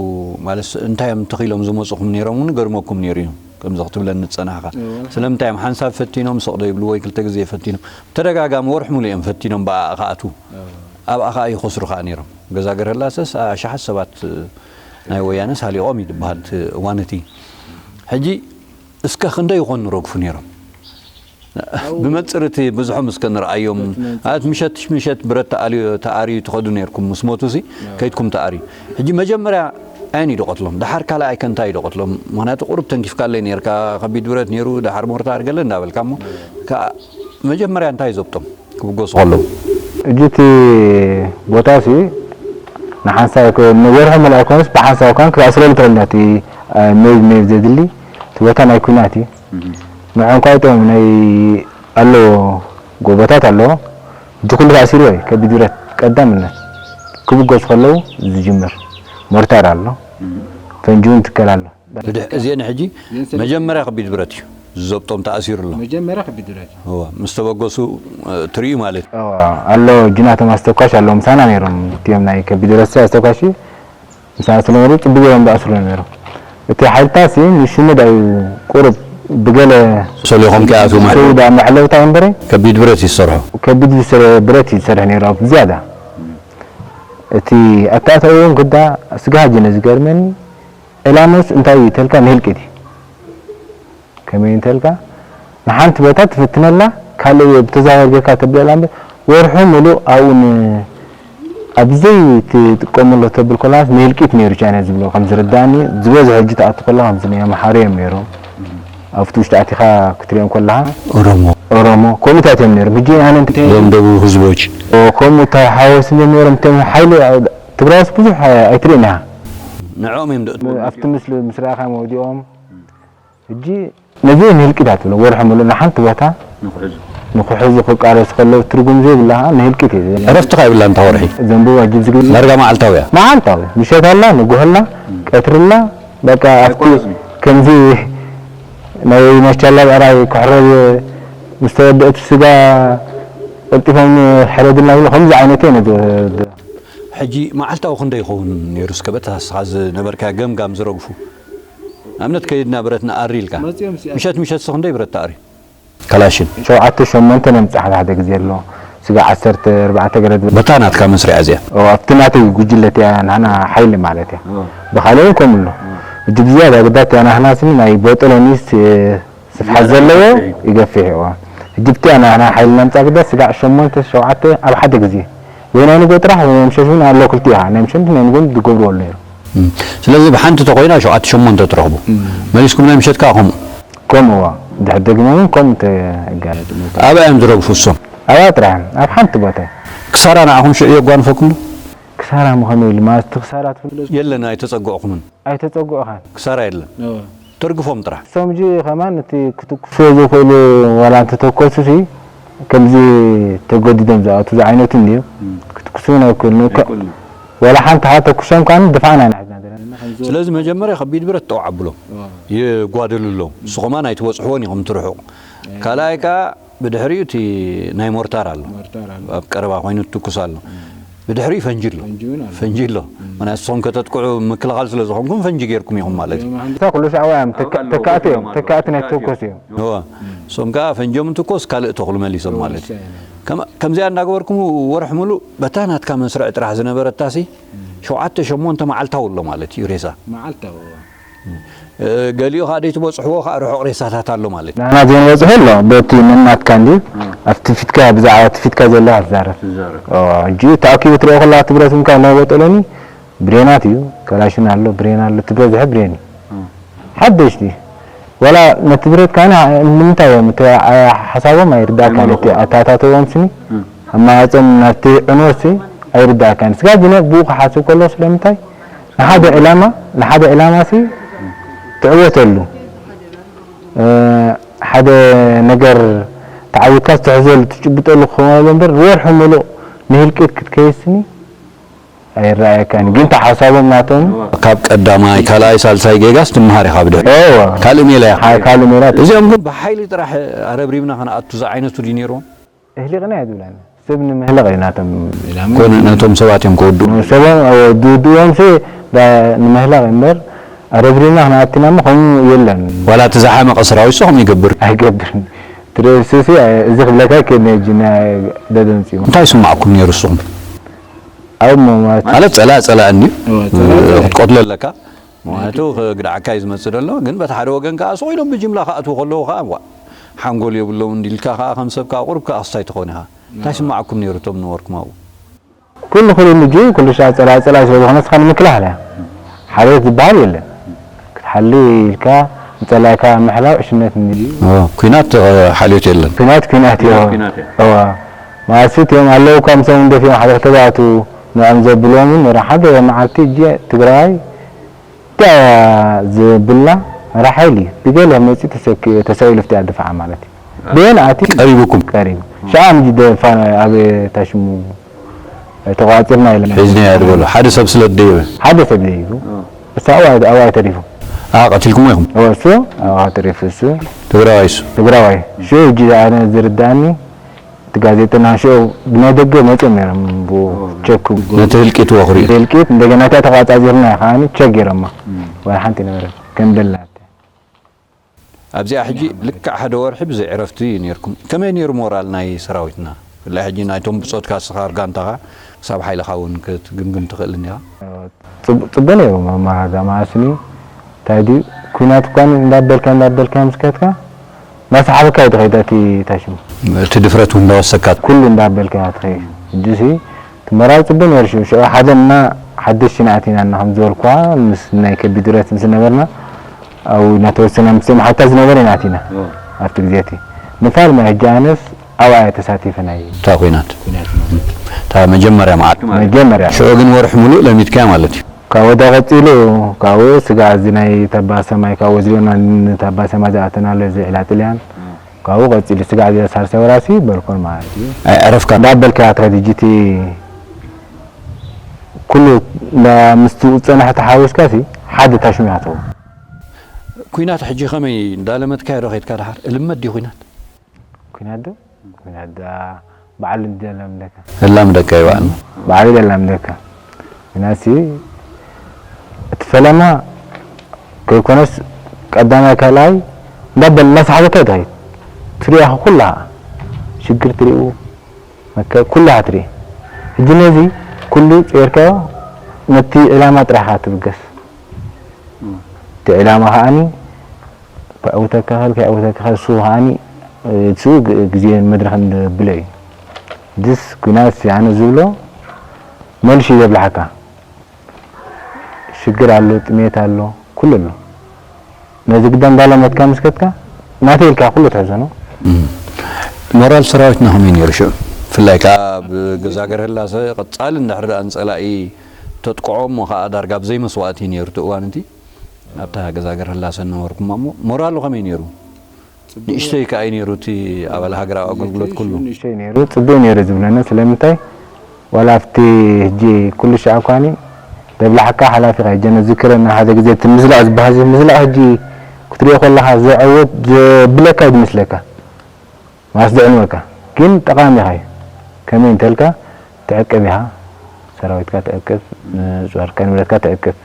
ማለት እንታይ እዮም ተኺሎም ዝመጹኹም ነይሮም እውን ገርመኩም ነይሩ እዩ። ከምዚ ክትብለኒ ዝጸናሕካ። እወ። ስለምንታይ እዮም ሓንሳብ ፈቲኖም ስቕ ዶ ይብሉ ወይ ክልተ ግዜ ፈቲኖም? ብተደጋጋሚ ወርሒ ሙሉእ እዮም ፈቲኖም ብኣኣ ክኣትዉ። እወ። ኣብኣ ኸኣ ይኸስሩ ኸኣ ነይሮም። ገዛ ገርህላሰስ ኣሽሓት ሰባት ናይ ወያነስ ሃሊቖም እዩ ዝበሃል እቲ እዋን እቲ። ሕጂ እስከ ክንደይ ይኾኑ ረግፉ ነይሮም? ኣብኡ ብመንጽር እቲ ብዙሖም እስከ ንርኣዮም። እቲ መንጽር። ኣት ምሸት ምሸት ብረት ተኣልዩ፣ ተኣርዩ ትኸዱ ነይርኩም ምስ ሞቱሲ፣ ኣዎ። ከይድኩም ተኣርዩ። ሕጂ መጀመርያ ኣየን እዩ ዶ ቀትሎም? ደሓር ካልኣይ ከ እንታይ እዩ ዶ ቀትሎም? ምኽንያቱ ቁሩብ ተንኪፍካለይ ነይርካ፣ ከቢድ ብረት ነይሩ፣ ደሓር ሞርታር ገለ እንዳበልካ እሞ፣ ኣዎ። ከኣ መጀመርያ እንታይ እዩ ዘብጦም ክብገሱ ከለዉ? ሕጂ እቲ ቦታሲ ንሓንሳብ ከ-፣ ንወርሒ ምልኣይ ኮነስ ብሓንሳብ እኳ ክትኣስረሉ ትኽእል ኢና። እቲ፣ አ፣ ሜብ ሜብ ዘድሊ እቲ ቦታ ናይ ኲናት እዩ። እህ። ንዕኦም ከኣ ይጠቕሞም ናይ ኣለዎ ጎቦታት ኣለዎ። እቲ ኩሉ ተኣሲሩ ወይ ከቢድ ብረት ቀዳምነት ክብገሱ ከለዉ ዝጅምር ሞርታር ኣሎ። እህ። ፈንጂ እውን ትከል ኣሎ። ብድሕ-፣ እዚአን ሕጂ መጀመርያ ከቢድ ብረት እዩ ዝዘብጦም ተኣሲሩ ኣሎ። መጀመርያ ከቢድ ብረት እዩ። እዋ፣ ምስ ተበገሱ፣ እ፣ ትርእዩ ማለት እዩ። እዋ፣ ኣሎ እጂ ናቶም ኣስተኳሽ ኣለዉ ምሳና ነይሮም። እቲኦም ናይ ከቢድ ብረት ኣስተኳሽ ምሳና ስለነበሩ ጽቡቕ ገይሮም ዝኣስሩ ነይሮም። እቲ ሓይልታሲ ንሽሙ ዳዩ ቁሩብ ብገለ ሰሊኾም ከይኣትዉ ማለት እዩ። ዳ መዕለውታ እምበረ ከቢድ ብረት ይሰርሑ። ከቢድ ዝሰረ-፣ ብረት ይሰርሕ ነይሩ ኣብ ዝያዳ። እቲ ኣተኣታዊ እውን ክዳ ስጋ ሕጂ ነዚ ገርመኒ ዕላማስ እንታይ እዩ ተልካ ንህልቂት እዩ። ከመይ እንተልካ ንሓንቲ ቦታ ትፍትነላ፣ ካልእ ብተዘዋወር ጌርካ ተብለላ እምበር፣ ወርሑ ምሉእ ኣብኡ ን-፣ ኣብ ዘይትጥቀመሉ ተብል ኮላስ ንህልቂት ነይሩ ቻይና ዝብሎ ከም ዝርዳእኒ፣ ዝበዝሑ ሕጂ ትኣቱ ኮላ ከምዚ ናይ ኣምሓሩ እዮም ነይሮም። ኣብቲ ውሽጢ ኣቲኻ ክትሪኦም ኮለኻ ኦሮሞ። ኦሮሞ፣ ከምኡታት እዮም ነይሮም። ሕጂ ኣነ እንተ እዞም ደቡብ ህዝቦች። ኦ፣ ከምኡ ተሓወስን እዮም ነይሮም። እቶም ሓይሊ ትግራይስ ብዙሕ ኣይትርእን ኢኻ። ንዕኦም እዮም ደእትዎም። ኣብቲ ምስሊ ምስ ረኣኻ መውዲኦም። ሕጂ ነዚ ንህልቂት ኣትብሎ፣ ወርሒ ሙሉእ ንሓንቲ ቦታ ንክሕዙ። ንክሕዙ ክቃለሱ ከለዉ ትርጉም ዘይብላ ከዓ ንህልቂት እዩ። ዕረፍቲ ከይብላ እንታ ወርሒ። ዘንብዋ ጅብ ዝግብዝ። ዳርጋ መዓልታዊ እያ። መዓልታዊ። ምሸት ኣላ፣ ንጉሆ ኣላ፣ ቀትሪ ኣላ፣ በቃ ኣብቲ ኣይቋረጽን። ከምዚ ናይ ማሻላ ብዕራይ ክሕረድ ምስ ተወደአት ስጋ ቀልጢፎም ሕረድና ይብሉ። ከምዚ ዓይነት እዩ ነዚ። ሕጂ መዓልታዊ ክንደይ ይኸውን ነይሩ? እስከ በታ ንስኻ ዝነበርካዮ ገምጋም ዝረግፉ። ንኣብነት ከይድና ብረት ንኣሪ ኢልካ። መጺኦም ሲኣ- ምሸት ምሸት ሲ ክንደይ ብረት ተኣሪ? ካላሽን። ሸውዓተ ሸሞንተ ነምጽእ ሓደ ሓደ ግዜ ኣሎ። ስጋ ዓሰርተ ኣርባዕተ ገረድ። በታ ናትካ መስርያ እዚኣ? ኦ፣ ኣብቲ ናተይ ጉጅለ እቲኣ ናህና ሓይሊ ማለት እያ። ኦ። ብኻልእ እውን ከምኡ ኣሎ። ኦ። ሕጂ ብዝያዳ ግዳ እቲኣ ናህና ስኒ ናይ ቦጠሎኒስ፣ እ፣ ስፍሓት ዝያዳ ዘለዎ ይገፍሕ እዩ። ይገፍሕ እዩ። ኦ። ሕጂ ብቲኣ ናህና ሓይሊ ነምጻ ግዳ ስጋዕ ሸሞንተ ሸውዓተ ኣብ ሓደ ግዜ። ወይ ናይ ንጎ ጥራሕ ወይ ናይ ምሸት እውን ኣሎ ክልቲኡ። ናይ ምሸት ናይ ንጎን ዝገብርዎ ኣሎ ነይሩ። እም። ስለዚ ብሓንቲ ተኮይና ሸውዓተ ሸሞንተ ትረኽቡ። እም። መሊስኩም ናይ ምሸት ከኣ ከምኡ። ከምኡ፣ ድሕር ደግመ እውን ከምኡ ተጋለጡ። ኣበይ እዮም ዝረግፉ እሶም? ኣብኣ ጥራሕ፣ ኣብ ሓንቲ ቦታ። ክሳራ ንዓኹም ሽዑ የጓንፈኩም ዶ? ክሳራ ምኸመይ ኢሉ ማለት እቲ ክሳራ ትብሎ? የለን፣ ኣይተጸግዕኩምን? ኣይተጸግዑኻን። ክሳራ የለን። እወ። ተርግፎም ጥራሕ። እሶም ሕጂ ከማን እቲ ክትኩሱ ዝኽእሉ ዋላ እንተተኮሱ ሲ፣ ከምዚ ተገዲዶም ዝኣቱ ዝዓይነቱ እንድዩ። እም። ክትኩሱ እውን ኣይክእሉን። ከ-፣ ኣይክእሉን። ዋላ ሓንቲ ካብ ተኩሶም ከኣ ድፋዕና ኢና ሒዝና ዘለና። ስለዚ መጀመርያ ከቢድ ብረት ጠው ኣብሎም። እዋ። ይጓደሉ ኣለዉ። ንሱ ከማን ኣይትበጽሕዎን ኢኹም ትርሑቕ። ኣይ። ካልኣይ ከኣ ብድሕሪኡ እቲ ናይ ሞርታር ኣሎ። ሞርታር ኣሎ። ኣብ ቀረባ ኮይኑ ትኩስ ኣሎ። እም። ብድሕሪኡ ፈንጂ ኣሎ። ፈንጂ እውን ኣሎ። ፈንጂ ኣሎ። እም። ምኽንያቱ ንስኹም ከተጥቅዑ ምክልኻል ስለ ዝኾንኩም ፈንጂ ጌርኩም ኢኹም ማለት እዩ። እዞም ሓንሳ ኩሉ ሻዕዋ እዮም። ተካ-፣ ተካእቲ እዮም። ተካእቲ ናይ ተኮስ እዮም። እዋ። እም። እሶም ከኣ ፈንጆም እንትኮስ ካልእ ተኽሉ መሊሶም ማለት እዩ። ወሳኢ ነው። ከም-፣ ከምዚኣ እንዳገበርኩም ወርሒ ሙሉእ በታ ናትካ መስርዕ ጥራሕ ዝነበረታሲ እም። ሸውዓተ ሸሞንተ መዓልታዊ ኣሎ ማለት እዩ ሬሳ። መዓልታዊ፣ እዋ። እ፣ ገሊኡ ኸኣ ደይትበጽሕዎ ኸኣ ርሑቕ ሬሳታት ኣሎ ማለት እዩ። ናህና ዘይንበጽሖ ኣሎ፣ በቲ ነናትካ እንድዩ። እ። ኣብቲ ፊትካ፣ ብዛዕባ እቲ ፊትካ ዘለኻ ትዛረብ። ትዛረብ። ኦ፣ ሕጂ ተኣኪቡ ትሪኦ ከለኻ እቲ ብረት እንካ ናይ ቦጠሎኒ ብሬናት እዩ፣ ከላሽን ኣሎ፣ ብሬን ኣሎ፣ እቲ በዝሒ ብሬን እዩ። እ። ሓደሽቲ። ዋላ ነቲ ብረት ካና ንምንታይ እዮም እቲ፣ ኣ-፣ ሓሳቦም ኣይርዳእካን፣ እቲ ኣይመረቑን። ኣተኣታተቦም ስኒ፣ እ። ኣማራጾም ናብቲ ዕንወትሲ ኣይርዳእካን። ስጋብ ዝነ ብኡ ክሓስብ ከሎ ስለምንታይ ንሓደ ዕላማ፣ ንሓደ ዕላማሲ ትዕወተሉ፣ እ፣ ሓደ ነገር ተዓዊትካ ትሕዘሉ፣ ትጭብጠሉ ክኸውን ኣሎ እምበር፣ ንወርሒ ምሉእ ንህልቂት ክትከይድ ስኒ ኣይረኣየካን። ግን እቲ ሓሳቦም ናቶም ካብ ቀዳማይ፣ ካልኣይ፣ ሳልሳይ ጌጋስ ትመሃር ኢኻ ብድሕሪኡ። እወ። ካልእ ሜላ እያ። ሓ-፣ ካልእ ሜላ። እዚኦም ግን ብሓይሊ ጥራሕ ኣረብሪብና ክንኣቱ ዝዓይነቱ ድዩ ነይርዎም? እህሊቕና እያ ዝብለና። ሰብ ንመህለቕ እዩ ናቶም። ኮነ ነቶም ሰባት እዮም ክወድኡ። ሰቦም፣ እ፣ ድውድዎም ሲ ዳ-፣ ንመህለቕ እምበር ኣረብሪብና ክንኣትና እሞ ከምኡ የለን። ዋላ እቲ ዝሓመቐ ሰራዊት ሲ ከምኡ ይገብር። ኣይገብርን። ትርእስሲ፣ እ፣ እዚ ክብለካ ይክእል ናይ ጅና ደደምፂኡ። እንታይ ይስማዕኩም ነይሩ ንስኹም? ኣብ ሞ-፣ ማለት ማለት ጸላእ ጸላእ እንድዩ። እወ፣ ጸላእ ጸላእ። ክትቀትሎ ኣለካ። ምኽንያቱ ክግድዓካ እዩ ዝመጽእ ዘሎ። ግን በቲ ሓደ ወገን ከኣ ስቕ ኢሎም ብጅምላ ክኣትዉ ከለዉ ከኣ፣ ዋ፣ ሓንጎል የብሎም እንዲልካ ከኣ ከም ሰብ ከኣ ቁሩብ ከኣ ክስታይ ትኾን ኢኻ። እንታይ ይስማዓኩም ነይሩ እቶም ነበርኩም ኣብኡ? ኩሉ ኩሉ ልጁ ኩሉ ሻ ጸላኢ ጸላኢ ስለ ዝኾነ ንስኻ ንምክልኻል እያ። ሓልዮት ዝበሃል የለን። ክትሓሊ ኢልካ ንጸላኢካ ምሕላው ዕሽነት እንድዩ። ኦ፣ ኲናት፣ እ፣ ሓልዮት የለን። ኲናት ኲናት እዮ። ኲናት ኲናት እያ። እዋ። ማለት እቲኦም ኣለዉ እኳ ምሶም ደፊኦም ሓደ ክልተ ዝኣትዉ ንዕኦም ዘብልዎም እውን ነይሮም። ሓደ መዓልቲ እጂ ትግራይ እቲኣ ዝብላ መራሕ ሓይሊ ብገለ መፂ ተሰኪ-፣ ተሰቂሉ ኣብቲኣ ድፋዓ ማለት እዩ። ብየን ኣቲ ቀሪቡኩም? ቀሪቡ። ሸዓ ምጂ ደፋ ኣብ ታሽሙ ተቋፂርና ኢለ። ሒዝናያ ዝበሎ ሓደ ሰብ ስለ ደይበ? ሓደ ሰብ ደይቡ። እ። እሳ ኣብኣ፣ ኣብኣ ተሪፉ። ኣ ቀቲልኩሞ ኢኹም? እሱ ኣዋ ተሪፉ እሱ ትግራዋይ እሱ ትግራዋይ ሽዑ እጂ ኣነ ዝርዳእኒ እቲ ጋዜጠና ሽዑ ብናይ ደገ መፅኦም ነይሮም ቸክ ነቲ ህልቂት ወኽሪ ህልቂት እንደገና እታ ተቋፃፂርና ከዓኒ ቸክ ገይሮማ ዋላ ሓንቲ ነበረ ከም ደላ ኣብዚኣ ሕጂ ልክዕ ሓደ ወርሒ ብዘይ ዕረፍቲ ነርኩም። ከመይ ነይሩ ሞራል ናይ ሰራዊትና? ብፍላይ ሕጂ ናይቶም ብጾትካ ስኻር ጋንታኻ ክሳብ ሓይልኻ እውን ክትግምግም ትኽእል እኒኻ። ፅቡቅ ነይሩ መማራዳ ማስኒ እንታይ ድዩ ኩናት እኳ እንዳበልካ እንዳበልካ ምስ ከድካ እናሰሓበካ እዩ ትኸይድ እቲ ታሽሙ እቲ ድፍረት እውን እንዳወሰካ ኩሉ እንዳበልካ ትኸይድ ሕጂ ሲ እቲ ሞራል ፅቡቅ ነይሩ ሽዑ ሽዑ ሓደ እና ሓደሽቲ ኢና ኣቲና እና ከም ዝበልኳ ምስ ናይ ከቢድ ብረት ምስ ነበርና ኣብኡ እናተወሰነ ምስ መሓታ ዝነበረ ኢና ኣቲና ኣብቲ ግዜ እቲ ንፋል ማይ ሕጂ ኣነስ ኣብኣ እየ ተሳቲፈ ናይ እታ ኩናት እታ መጀመርያ መዓልቲ ማለት መጀመርያ ሽዑ ግን ወርሒ ሙሉእ ለሚድካያ ማለት እዩ ካብ ወዳ ቀፂሉ ካብኡ ስጋ እዚ ናይ ተባ ሰማይ ካብ ወስዶና ንተባ ሰማይ ዝኣተናሉ እዚ ዕላ ጥልያን ካብኡ ቀፂሉ ስጋ እዚ ሳልሳይ ወራሲ በልኮን ማለት እዩ ኣይዕረፍካ እንዳበልካ ትኸድ ሕጂ እቲ ኩሉ ምስቲ ዝፀናሕ ተሓዊስካ ሲ ሓደ ታሽሙ ያተው ኩናት ሕጂ ከመይ እንዳለመድካዮ ዶ ከይድካ ድሓር እልመድ ድዩ ኩናት ኩናት ዶ ኩናት ዳ በዓል እንደለምደካ እላምደካ ይባዕል በዓል ደላምደካ ግናሲ እቲ ፈለማ ከይኮነስ ቀዳማይ ካልኣይ እንዳበል እናሰሓበካ ይትኸይድ ትሪኦ ኩላ ሽግር ትሪኡ መከ ኩላ ትርኢ ሕጂ ነዚ ኩሉ ፀርካዮ ነቲ ዕላማ ጥራሕካ ትብገስ እቲ ዕላማ ከዓኒ ከዕውተካ ኸል ከዕውተካ ኸል እሱ ከዓኒ እሱ ግዜ መድረኽ ብለ እዩ ድስ ኩናት ኣነ ዝብሎ መልሽ እዩ ዘብልሓካ ሽግር ኣሎ ጥሜት ኣሎ ኩሉ ኣሎ ነዚ ግዳ እንዳለመትካ ምስ ከድካ ናተይ ኢልካ ኩሉ ትሕዞ ነው ሞራል ሰራዊትና ከመይ ነይሩ ሽዑ ብፍላይ ከዓ ኣብ ገዛ ገርህላሰ ቀፃሊ እንድሕር ደኣ ንፀላኢ ተጥቅዖ እሞ ከዓ ዳርጋ ብዘይ መስዋእቲ ነይሩ እቲ እዋን እቲ ኣብታ ገዛ ገርህላሰ ነበርኩም እሞ ሞራሉ ከመይ ነይሩ ንእሽተይ ከዓ እዩ ነይሩ እቲ ኣባል ሃገራዊ ኣገልግሎት ኩሉ ንእሽተይ ነይሩ ፅቡቅ ነይሩ ዝብለና ስለምንታይ ዋላ ኣብቲ ሕጂ ኩሉ ሻዕ እኳኒ ደብላሓካ ሓላፊ ኸ ጀነ ዝክረና ሓደ ግዜ እቲ ምዝላቕ ዝበሃል እዚ ምዝላቕ ሕጂ ክትሪኦ ከለኻ ዘዐወት ዘብለካ እዩ ዝመስለካ ማለት ዘዕንወካ ግን ጠቓሚ ኢኻ እዩ ከመይ እንተልካ ትዕቅብ ኢኻ ሰራዊትካ ትዕቅብ ንፅዋርካ ንብረትካ ትዕቅብ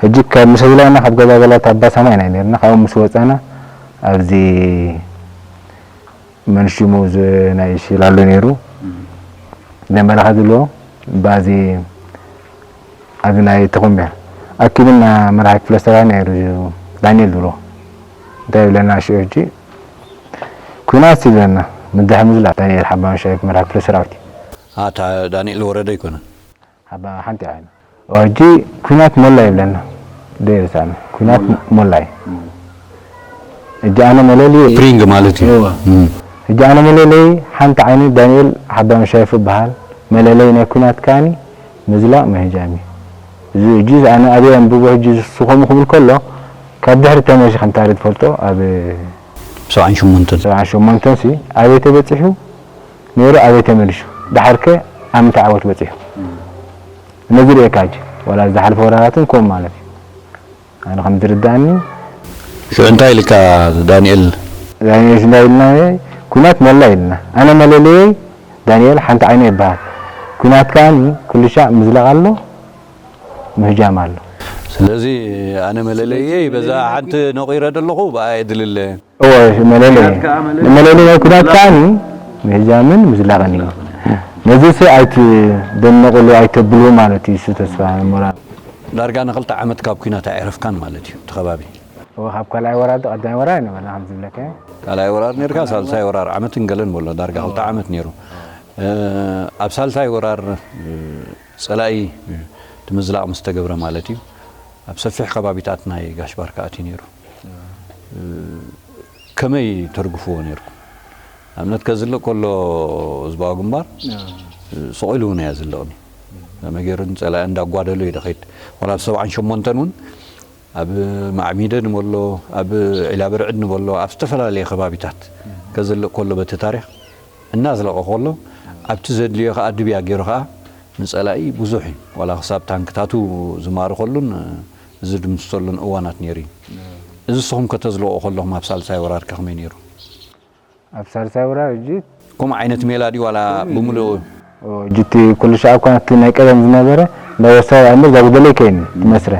ሕጂ ካብ ምስ ዝለና ካብ ገዛ ገላ ታባ ሰማይ ናይ ነርና ካብኡ ምስ ወፃና ኣብዚ መንሽሙ ናይ ሽላሎ ነይሩ ደመራኻ ዝብሎ ባዚ ኣብዚ ናይ ተኾምቢያ ኣኪብና መራሒ ክፍለ ሰራዊት ነይሩ ዳንኤል ዝብሎ እንታይ ይብለና ሽዑ ሕጂ ኩናት ይብለና ምድሕ ምዝላ ዳንኤል ሓባን ሻይፍ መራሒ ክፍለ ሰራዊት ኣታ ዳንኤል ወረደ ኣይኮነን ሓባ ሓንቲ ዓይኑ ሕጂ ኩናት ሞላ ይብለና ደይርሳና ኩናት ሞላ እዩ ሕጂ ኣነ መለልየ ፕሪንግ ማለት እዩ ሕጂ ኣነ መለለይ ሓንቲ ዓይኒ ዳንኤል ሓባን ሻይፍ ይበሃል መለለይ ናይ ኩናት ከዓኒ ምዝላቕ ምህጃም እዩ እዚ ሕጂ ኣነ ኣበይ ኣንብቦ ሕጂ ዝስኹም ክብል ከሎ ካብ ድሕሪ ተመልሲ ከምታ ትፈልጦ ኣብ ሰብዓን ሸሞንተን ሰብዓን ሸሞንተን ሲ ኣበይ ተበፂሑ ነይሩ ኣበይ ተመሊሱ ደሓርከ ኣብ ምንታይ ዓወት በፂሑ ነዚ ርእየካ ሕጂ ዋላ ዝሓለፈ ወራራትን ከምኡ ማለት እዩ ኣነ ከም ዝርዳእኒ ሽዑ እንታይ ኢልካ ዳንኤል ዳንኤል እንታይ ኢልና ኩናት መላ ኢልና ኣነ መለለየይ ዳንኤል ሓንቲ ዓይነ ይበሃል ኩናት ከዓኒ ኩሉ ሻዕ ምዝላቕ ኣሎ ምህጃም ኣሎ ስለዚ ኣነ መለለየይ በዛ ሓንቲ ነቒረ ዘለኹ ብኣ የድልለ እወ መለለየ መለለየ ናይ ኩናት ከዓኒ ምህጃምን ምዝላቕን እዩ ነዚ ሲ ኣይትደነቑሉ ኣይተብሉ ማለት እዩ እሱ ተስፋ ሞራል ዳርጋ ንክልተ ዓመት ካብ ኩናት ኣዕረፍካን ማለት እዩ እቲ ከባቢ እወ ካብ ካልኣይ ወራር ቀዳማይ ወራር ነበርና ከም ዝብለካ ካልኣይ ወራር ነርካ ሳልሳይ ወራር ዓመትን ገለን በሎ ዳርጋ ክልተ ዓመት ነይሩ ኣብ ሳልሳይ ወራር ፀላኢ እቲ ምዝላቕ ምስ ተገብረ ማለት እዩ ኣብ ሰፊሕ ከባቢታት ናይ ጋሽ ባርካ ኣትዩ ነይሩ ከመይ ተርግፍዎ ነርኩም ኣብነት ከዝልእ ከሎ ህዝባዊ ግንባር ስቕ ኢሉ እውን እያ ዝልቕኒ ከመይ ገይሩ ንፀላኢ እንዳጓደሎ እዩ ደኸይድ ዋላ ኣብ ሰብዓን ሸሞንተን እውን ኣብ ማዕሚደ ንበሎ ኣብ ዒላ ብርዕድ ንበሎ ኣብ ዝተፈላለየ ከባቢታት ከዝልእ ከሎ በቲ ታሪክ እናዝለቐ ከሎ ኣብቲ ዘድልዮ ከዓ ድብያ ገይሩ ከዓ ንፀላኢ ብዙሕ እዩ ዋላ ክሳብ ታንክታቱ ዝማርኸሉን ዝድምስሰሉን እዋናት ነይሩ እዩ እዚ ንስኹም ከተዝልቕዎ ከለኹም ኣብ ሳልሳይ ወራር ከ ከመይ ነይሩ? ኣብ ሳልሳይ ወራር እጂ ከምኡ ዓይነት ሜላ ድዩ ዋላ ብምሉኡ? እጅቲ ኩሉ ሻዕ እኳ እቲ ናይ ቀደም ዝነበረ እንዳወሰደ እምበር ዛጉደለ ይከይን መስረ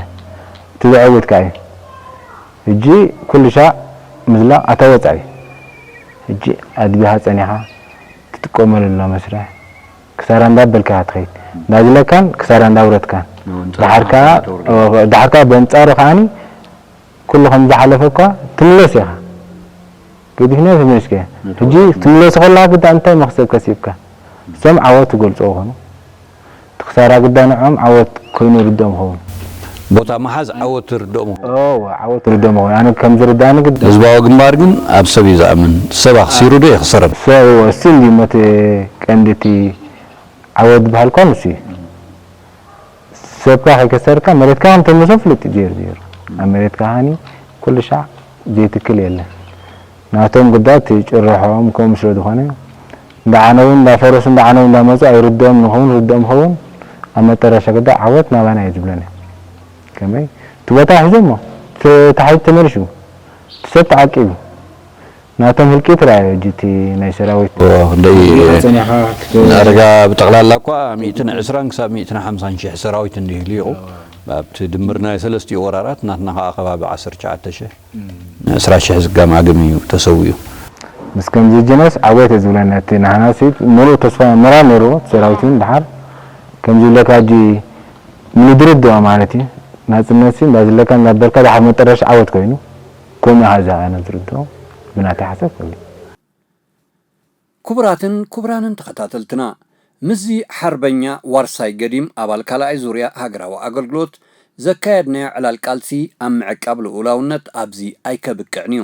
እቲ ዘዐውትካ እዩ። እጂ ኩሉ ሻዕ ምዝላቕ ኣታ ወፃኢ እጂ ኣድቢኻ ፀኒኻ ትጥቀመሉ ኣሎ መስርሕ ክሳራ እንዳበልካ ትኸይድ እንዳዝለካን ክሳራ እንዳውረድካን ዳሓርካ ዳሓርካ በንፃሩ ከዓኒ ኩሉ ከም ዝሓለፈ እኳ ትምለስ ኢኻ። ገዲፍና ተመልስከ ሕጂ ትምለስ ከለኻ ግዳ እንታይ መኽሰብ ከሲብካ? እሶም ዓወት ትገልጾ ይኾኑ። እቲ ክሳራ ግዳ ንዖም ዓወት ኮይኑ ይርድኦም ኸውን። ቦታ ምሓዝ ዓወት ርድኦም ኦ ዓወት ይርድኦም ኸውን። ኣነ ከም ዝርዳኒ ግዳ ህዝባዊ ግንባር ግን ኣብ ሰብ እዩ ዝኣምን። ሰብ ኣኽሲሩ ዶ የኽሰረን? ሰብ እሱ እንዲ መት ቀንድቲ ዓወት ዝበሃል እኳ ንሱ እዩ። ሰብካ ከይከሰርካ መሬትካ ከም ተመሶ ፍልጥ እዩ ገይሩ ገይሩ ኣብ መሬትካ ሃኒ ኩሉ ሻዕ ዘይትክል የለን ናቶም ግዳ እቲ ጭርሖም ከምኡ ስለ ዝኾነ እንዳዓነው እንዳፈረሱ እንዳዓነው እንዳመፁ ኣይርድኦም ንኸውን ርድኦም ኸውን ኣብ መጠረሻ ግዳ ዓወት ናባና እዩ ዝብለና ከመይ እቲ ቦታ ሒዞሞ ታሕቲ ተመልሹ እቲ ሰብ ተዓቂቡ ናቶም ህልቂት ረኣዮ ሕጂ እቲ ናይ ሰራዊት ክንደይ ጸኒኻ ክት- ናደጋ ብጠቕላላ እኳ ሚእትን ዕስራን ክሳብ ሚእትን ሓምሳን ሺሕ ሰራዊት እንዲህ ይልይቑ ኣብቲ ድምር ናይ ሰለስቲኡ ወራራት ናትና ከዓ ከባቢ ዓሰርተ ትሽዓተ ሺሕ ንዕስራ ሺሕ ዝጋማግም እዩ ተሰዊኡ ምስ ከምዚ ጀነስ ዓወት ዝብለና እቲ ንሕና ሲ ሙሉእ ተስፋ መራ ነይርዎ ሰራዊትን ድሓር ከምዚ ዝብለካ ሕጂ ምንድርድኦ ማለት እዩ ናፅነት ሲ እንዳዝለካ እንዳበልካ ድሓር መጠረሽ ዓወት ኮይኑ ከምኡ ኢኻ እዛ ኣነ ዝርድኦ ብናተይ ሓሳብ ከምኡ ክቡራትን ክቡራንን ተኸታተልትና፣ ምስዚ ሓርበኛ ዋርሳይ ገዲም ኣባል ካልኣይ ዙርያ ሃገራዊ ኣገልግሎት ዘካየድናዮ ዕላል ቃልሲ ኣብ ምዕቃብ ልኡላውነት ኣብዚ ኣይከብቅዕን እዩ።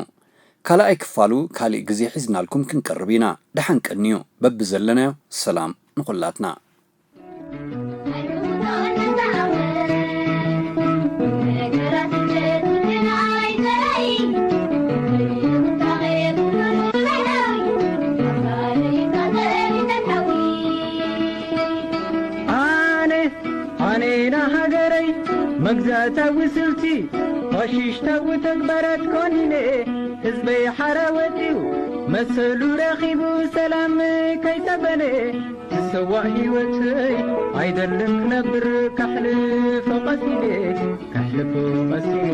ካልኣይ ክፋሉ ካሊእ ግዜ ሒዝናልኩም ክንቀርብ ኢና። ደሓን ቀንዩ። በብዘለናዮ ሰላም ንኹላትና። ኣነ ኣነ ንሃገረይ መግዛእታዊ ስልቲ ፋሽሽታዊ ተግባራት ኮኒነ ህዝበይ ሓራ ወፂኡ መሰሉ ረኺቡ ሰላም ከይሰበነ ዝሰዋእ ህይወተይ ኣይደልን ክነብር ከሕልፎ ቀሲነ ከሕልፎ ቀሲነ